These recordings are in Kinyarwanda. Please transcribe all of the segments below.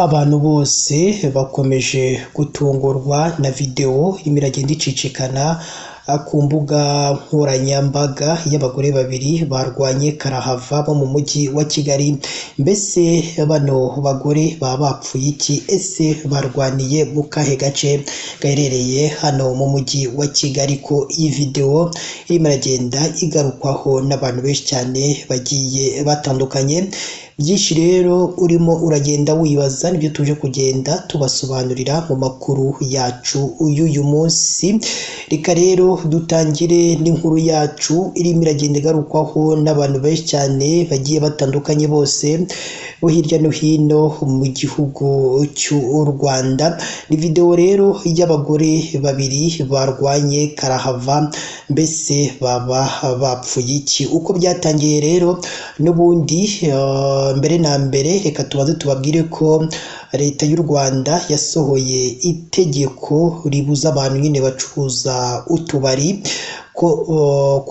Abantu bose bakomeje gutungurwa na videwo irimo iragenda icicikana ku mbuga nkoranyambaga y'abagore babiri barwanye karahava bo mu mujyi wa Kigali. Mbese bano bagore baba bapfuye iki? Ese barwaniye mu kahe gace gaherereye hano mu mujyi wa Kigali? Ko iyi videwo irimo iragenda igarukwaho n'abantu benshi cyane bagiye batandukanye. Byinshi rero urimo uragenda wibaza nibyo tuje kugenda tubasobanurira mu makuru yacu y'uyu munsi. Reka rero dutangire n'inkuru yacu irimo iragenda igarukwaho n'abantu benshi cyane bagiye batandukanye bose bo hirya no hino mu gihugu cy'u Rwanda. Ni videwo rero y'abagore babiri barwanye karahava, mbese baba bapfuye iki? Uko byatangiye rero n'ubundi mbere na mbere reka tubanze tubabwire ko leta y'u Rwanda yasohoye itegeko ribuza abantu nyine bacuruza utubari ko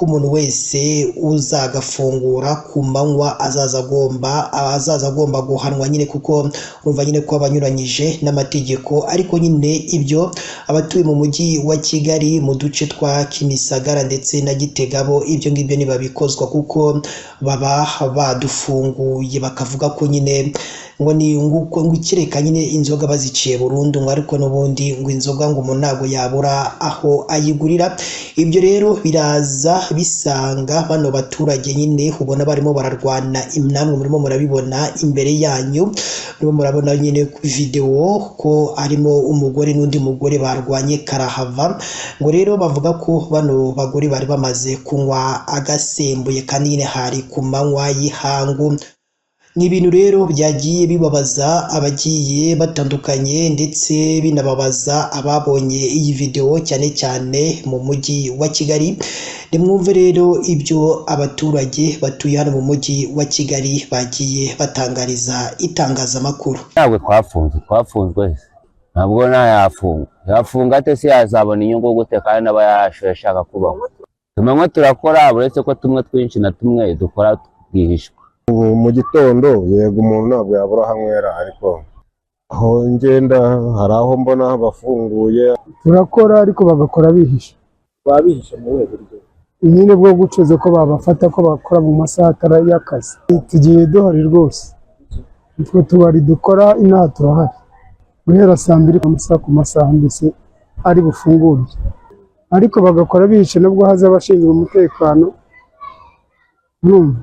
umuntu wese uzagafungura ku manywa azaza agomba guhanwa nyine, kuko urumva nyine ko abanyuranyije n'amategeko. Ariko nyine ibyo abatuye mu mujyi wa Kigali mu duce twa Kimisagara ndetse na Gitega bo ibyo ngibyo ntibabikozwa, kuko baba badufunguye bakavuga ko nyine ngo ni ngo ikireka nyine inzoga baziciye burundu, ngo ariko n'ubundi ngo inzoga ngo umuntu ntabwo yabura aho ayigurira. Ibyo rero biraza bisanga bano baturage nyine ubona barimo bararwana, namwe murimo murabibona imbere yanyu, murimo murabona nyine videwo ko harimo umugore n'undi mugore barwanye karahava. Ngo rero bavuga ko bano bagore bari bamaze kunywa agasembuye kandi nyine hari ku manywa y'ihangu. Ni ibintu rero byagiye bibabaza abagiye batandukanye, ndetse binababaza ababonye iyi videwo cyane cyane mu mujyi wa Kigali. Nimwumve rero ibyo abaturage batuye hano mu mujyi wa Kigali bagiye batangariza itangazamakuru. Ntabwo twafunzwe, twafunzwe ntabwo ntayafunga, yafunga ate se? Yazabona inyungu gute kandi n'aba yarashoye ashaka kubaho? Tumwe turakora, uretse ko tumwe twinshi na tumwe dukora rwihishwa. Ubu mu gitondo yego umuntu ntabwo yabura aho anywera, ariko aho ngenda hari aho mbona bafunguye. Turakora ariko bagakora bihishe. Babihishe mu buhe buryo? Nyine bwo gucuza ko babafata ko bakora mu masaha atari y'akazi. Tugiye duhari rwose, utwo tubari dukora inaha turahari guhera saa 2 amasaha ku masaha, mbese ari bufungurwe, ariko bagakora bihishe nubwo haza abashinzwe umutekano, urumva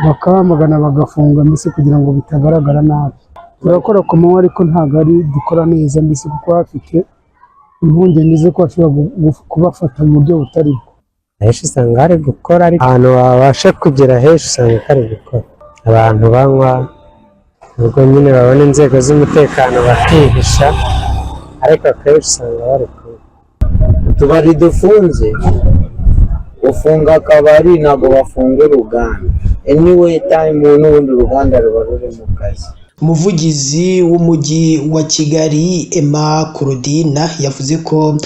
bakamagana bagafunga, mbese kugira ngo bitagaragara nabi. Turakora ku manywa ariko ntabwo ari dukora neza, mbese kuko hafite impungenge zo ko bashobora kubafata mu buryo butari bwo. Henshi usanga hari gukora, ariko ahantu wabasha kugera henshi usanga kari gukora. Abantu banywa, ubwo nyine babona inzego z'umutekano bakihisha, ariko akenshi usanga bari kunywa. Utubari dufunze, ufunga akabari, ntabwo bafunga uruganda. Anyway time n'ubundi uruganda ruba ruri mu kazi. Umuvugizi w'umujyi wa Kigali, Emma Claudine, yavuze ko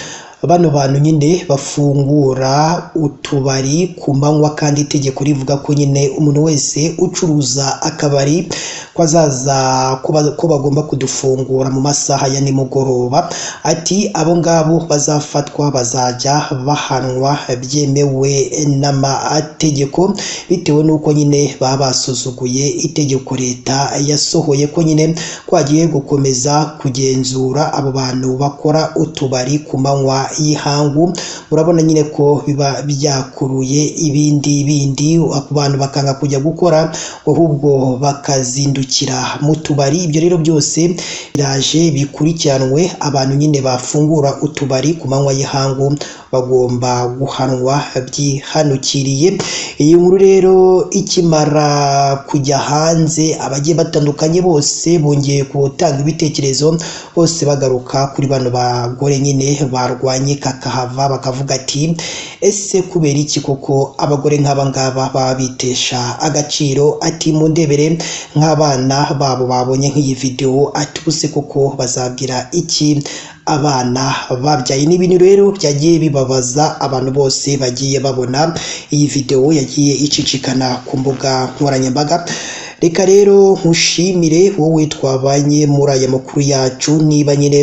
bano bantu nyine bafungura utubari ku manywa kandi itegeko rivuga ko nyine umuntu wese ucuruza akabari ko azaza ko bagomba kudufungura mu masaha ya nimugoroba. Ati abo ngabo bazafatwa bazajya bahanwa byemewe n'amategeko, bitewe n'uko nyine baba basuzuguye itegeko leta yasohoye, ko nyine ko hagiye gukomeza kugenzura abo bantu bakora utubari ku manywa y'ihangu. Murabona nyine ko biba byakuruye ibindi bindi, abantu bakanga kujya gukora, ahubwo bakazindukira mu tubari. Ibyo rero byose biraje bikurikiranwe. Abantu nyine bafungura utubari ku manywa y'ihangu bagomba guhanwa byihanukiriye. Iyi nkuru rero ikimara kujya hanze, abagiye batandukanye bose bongeye gutanga ibitekerezo, bose bagaruka kuri bano bagore nyine barwanye kakahava, bakavuga ati ese kubera iki koko abagore nk'aba ngaba baba bitesha agaciro? Ati mundebere nk'abana babo babonye nk'iyi videwo, ati ubuse koko bazabwira iki abana babyaye? Ni ibintu rero byagiye bibabaza abantu bose bagiye babona iyi videwo yagiye icicikana ku mbuga nkoranyambaga. Reka rero nkushimire wowe twabanye muri aya makuru yacu. Niba nyine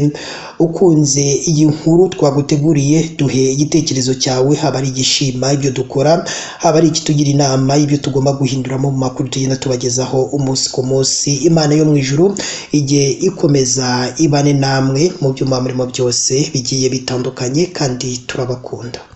ukunze iyi nkuru twaguteguriye, duhe igitekerezo cyawe, haba ari igishima ibyo dukora, haba ari ikitugira inama y'ibyo tugomba guhinduramo mu makuru tugenda tubagezaho umunsi ku munsi. Imana yo mu ijuru ijye ikomeza ibane namwe mu byo muba murimo byose bigiye bitandukanye, kandi turabakunda.